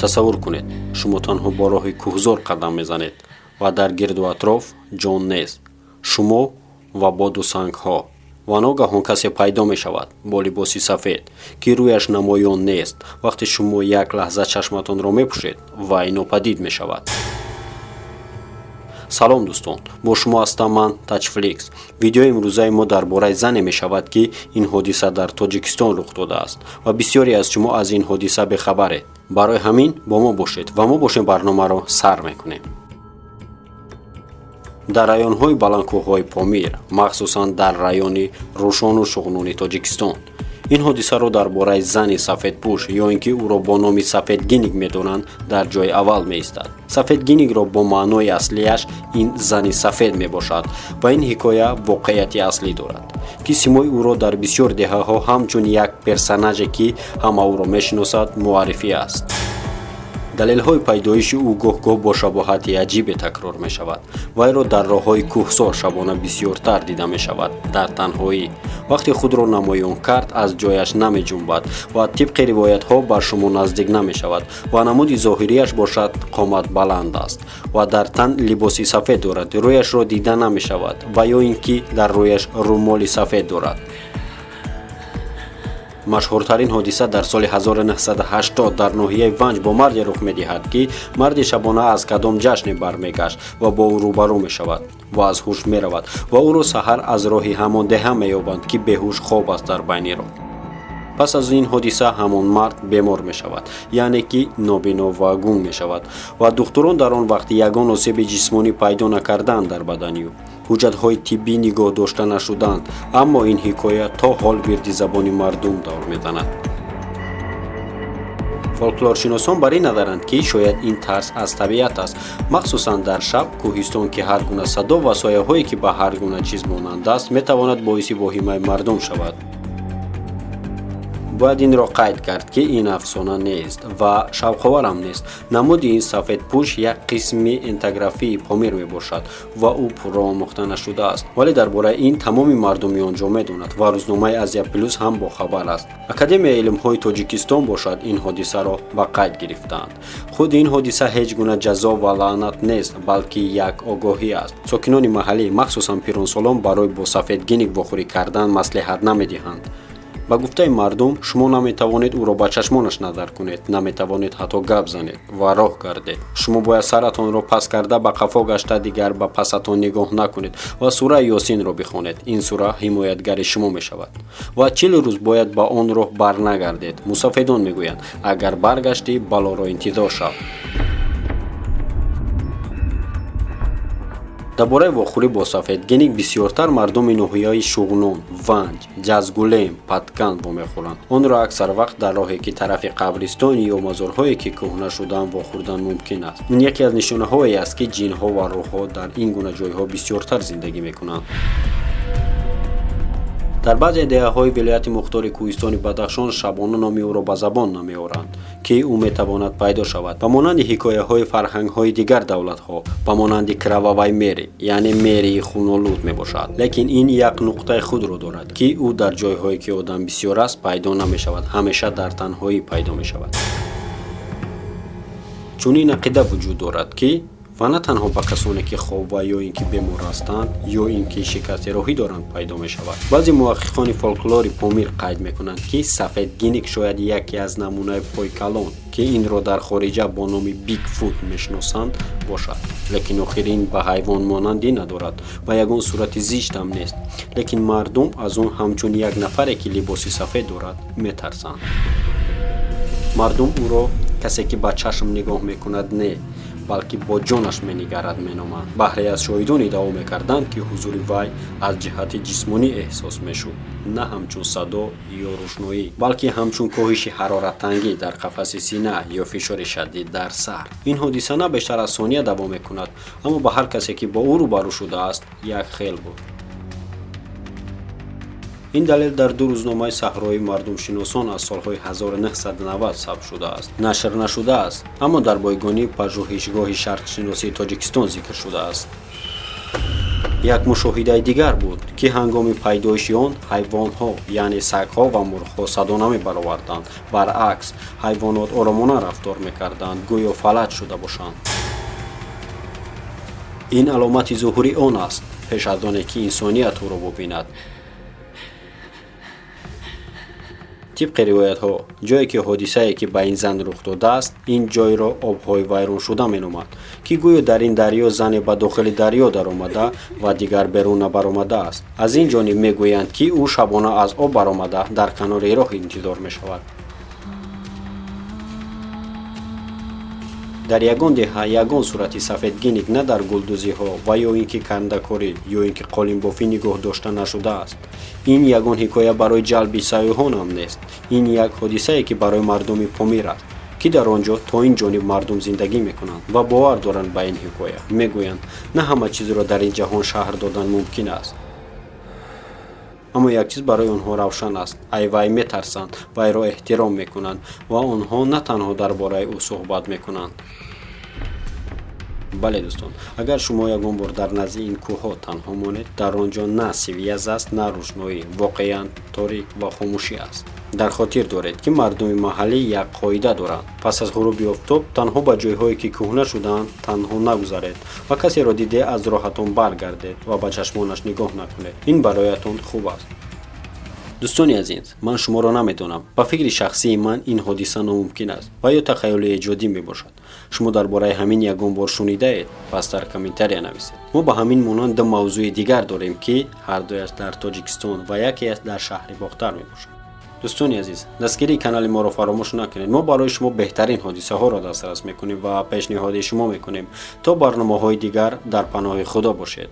Тасаввур кунед, шумо танҳо бо роҳи кӯҳзор қадам мезанед ва дар гирду атроф ҷон нест, шумо ва боду сангҳо. Ва ногаҳон касе пайдо мешавад бо либоси сафед, ки рӯяш намоён нест. Вақте шумо як лаҳза чашматонро мепӯшед, вай нопадид мешавад. Салом, дӯстон, бо шумо ҳастам ман, Тачфликс. Видеои имрӯзаи мо дар бораи зане мешавад, ки ин ҳодиса дар Тоҷикистон рух додааст ва бисёре аз шумо аз ин ҳодиса бехабаред. Барои ҳамин бо мо бошед ва мо бошем, барномаро сар мекунем. Дар районҳои баландкӯҳҳои Помир, махсусан дар райони Рӯшону Шуғнони Тоҷикистон, ин ҳодисаро дар бораи зани сафедпӯш ё ин ки ӯро бо номи Сафедгиник медонанд, дар ҷои аввал меистад. Сафедгиникро бо маънои аслияш ин зани сафед мебошад ва ин ҳикоя воқеияти аслӣ дорад, ки симои ӯро дар бисёр деҳаҳо ҳамчун як персонаже, ки ҳама ӯро мешиносад, муаррифӣ аст. Далелҳои пайдоиши ӯ гоҳ-гоҳ бо шабоҳати аҷибе такрор мешавад. Вайро дар роҳҳои кӯҳсор шабона бисёртар дида мешавад дар танҳоӣ. Вақте худро намоён кард, аз ҷояш намеҷунбад ва тибқи ривоятҳо бар шумо наздик намешавад. Ва намуди зоҳирияш бошад, қомат баланд аст ва дар тан либоси сафед дорад, рӯяшро дида намешавад ва ё ин ки дар рӯяш румоли сафед дорад. Машҳуртарин ҳодиса дар соли 1980 дар ноҳияи Ванҷ бо марде рух медиҳад, ки марди шабона аз кадом ҷашне бармегашт ва бо ӯ рӯбарӯ мешавад ва аз ҳуш меравад ва ӯро саҳар аз роҳи ҳамон деҳа меёбанд, ки беҳуш хоб аст дар байни роҳ. Пас аз ин ҳодиса ҳамон мард бемор мешавад, яъне ки нобино ва гунг мешавад ва духтурон дар он вақт ягон осеби ҷисмонӣ пайдо накарданд дар бадани ӯ, ҳуҷҷатҳои тиббӣ нигоҳ дошта нашуданд, аммо ин ҳикоя то ҳол вирди забони мардум давр мезанад. Фолклоршиносон бар ин назаранд, ки шояд ин тарс аз табиат аст, махсусан дар шаб кӯҳистон, ки ҳар гуна садо ва сояҳое, ки ба ҳар гуна чиз монанд аст, метавонад боиси воҳимаи мардум шавад. Бояд инро қайд кард, ки ин афсона нест ва шавқоварам нест. Намуди ин сафедпӯш як қисми этнографии Помир мебошад ва ӯ пурра омӯхта нашудааст, вале дар бораи ин тамоми мардуми он ҷо медонад ва рӯзномаи Азия Плюс ҳам бохабар аст. Академияи илмҳои Тоҷикистон бошад, ин ҳодисаро ба қайд гирифтаанд. Худи ин ҳодиса ҳеҷ гуна ҷазо ва лаънат нест, балки як огоҳӣ аст. Сокинони маҳаллӣ, махсусан пиронсолон, барои бо сафедгиник вохӯрӣ кардан маслиҳат намедиҳанд. Ба гуфтаи мардум, шумо наметавонед ӯро ба чашмонаш назар кунед, наметавонед ҳатто гап занед ва роҳ гардед. Шумо бояд саратонро паст карда, ба қафо гашта, дигар ба пасатон нигоҳ накунед ва сураи Ёсинро бихонед. Ин сура ҳимоятгари шумо мешавад ва 40 рӯз бояд ба он роҳ барнагардед. Мусафедон мегӯянд, агар баргаштӣ, балоро интизор шав. Дар бораи вохӯрӣ бо сафедгиник бисёртар мардуми ноҳияи Шуғнон, Ванҷ, Ҷазгулем, Паткан вомехӯранд. Онро аксар вақт дар роҳе, ки тарафи қабристон ё мазорҳое, ки кӯҳна шудаанд, вохӯрдан мумкин аст. Ин яке аз нишонаҳое аст, ки ҷинҳо ва рӯҳҳо дар ин гуна ҷойҳо бисёртар зиндагӣ мекунанд. Дар баъзе деҳаҳои вилояти мухтори кӯҳистони Бадахшон шабона номи ӯро ба забон намеоранд, ки ӯ метавонад пайдо шавад. Ба монанди ҳикояҳои фарҳангҳои дигар давлатҳо, ба монанди Кровавая Мэри, яъне Мерии хунолуд мебошад. Лекин ин як нуқтаи худро дорад, ки ӯ дар ҷойҳое, ки одам бисёр аст, пайдо намешавад, ҳамеша дар танҳоӣ пайдо мешавад. Чунин ақида вуҷуд дорад, ки ва на танҳо ба касоне, ки хоб ва ё ин ки бемор ҳастанд, ё ин ки шикасти роҳӣ доранд, пайдо мешавад. Баъзе муҳаққиқони фолклори Помир қайд мекунанд, ки сафедгиник шояд яке аз намунаи пойкалон, ки инро дар хориҷа бо номи Бигфут мешиносанд, бошад. Лекин охир ин ба ҳайвон монандӣ надорад ва ягон сурати зиштам нест, лекин мардум аз он ҳамчун як нафаре, ки либоси сафед дорад, метарсанд. Мардум ӯро касе, ки ба чашм нигоҳ мекунад, не, балки бо ҷонаш менигарад, меноманд. Баҳре аз шоҳидон иддао мекарданд, ки ҳузури вай аз ҷиҳати ҷисмонӣ эҳсос мешуд, на ҳамчун садо ё рӯшноӣ, балки ҳамчун коҳиши ҳарораттангӣ дар қафаси сина ё фишори шадид дар сар. Ин ҳодиса на бештар аз сония давом мекунад, аммо ба ҳар касе, ки бо ӯ рӯбарӯ шудааст, як хел буд. Ин далел дар ду рӯзномаи саҳроии мардумшиносон аз солҳои 1990 сабт шудааст, нашр нашудааст, аммо дар бойгонии Пажӯҳишгоҳи шарқшиносии Тоҷикистон зикр шудааст. Як мушоҳидаи дигар буд, ки ҳангоми пайдоиши он ҳайвонҳо, яъне сагҳо ва мурғҳо садо намебароварданд. Баръакс, ҳайвонот оромона рафтор мекарданд, гӯё фалаҷ шуда бошанд. Ин аломати зуҳури он аст, пеш аз оне ки инсоният ӯро бубинад. Тибқи ривоятҳо, ҷое ки ҳодисае, ки ба ин зан рух додааст, ин ҷойро обҳои вайроншуда меномад, ки гӯё дар ин дарё зане ба дохили дарё даромада ва дигар берун набаромадааст. Аз ин ҷониб мегӯянд, ки ӯ шабона аз об баромада дар канори роҳ интизор мешавад. Дар ягон деҳа ягон сурати сафедгиник на дар гулдӯзиҳо ва ё ин ки кандакорӣ, ё ин ки қолинбофӣ нигоҳ дошта нашудааст. Ин ягон ҳикоя барои ҷалби сайёҳон ҳам нест. Ин як ҳодисае, ки барои мардуми Помир аст, ки дар он ҷо то ин ҷониб мардум зиндагӣ мекунанд ва бовар доранд ба ин ҳикоя. Мегӯянд, на ҳама чизро дар ин ҷаҳон шарҳ додан мумкин аст, аммо як чиз барои онҳо равшан аст: ай вай метарсанд, вайро эҳтиром мекунанд ва онҳо на танҳо дар бораи ӯ суҳбат мекунанд. Бале, дӯстон, агар шумо ягон бор дар назди ин кӯҳҳо танҳо монед, дар он ҷо на связь аст, на рӯшноӣ, воқеан торик ва хомӯшӣ аст. Дар хотир доред, ки мардуми маҳаллӣ як қоида доранд: пас аз ғуруби офтоб танҳо ба ҷойҳое, ки кӯҳна шудаанд, танҳо нагузаред ва касеро диде аз роҳатон баргардед ва ба чашмонаш нигоҳ накунед. Ин бароятон хуб аст. Дӯстони азиз, ман шуморо намедонам. Ба фикри шахсии ман, ин ҳодиса номумкин аст ва ё тахайюли эҷодӣ мебошад. Шумо дар бораи ҳамин ягон бор шунидаед? Пас дар комментария нависед. Мо ба ҳамин монанд ду мавзӯи дигар дорем, ки ҳардуяш дар Тоҷикистон ва якеаш дар шаҳри Бохтар мебошад. Дӯстони азиз, дастгирии канали моро фаромӯш накунед. Мо барои шумо беҳтарин ҳодисаҳоро дастрас мекунем ва пешниҳоди шумо мекунем. То барномаҳои дигар дар паноҳи Худо бошед.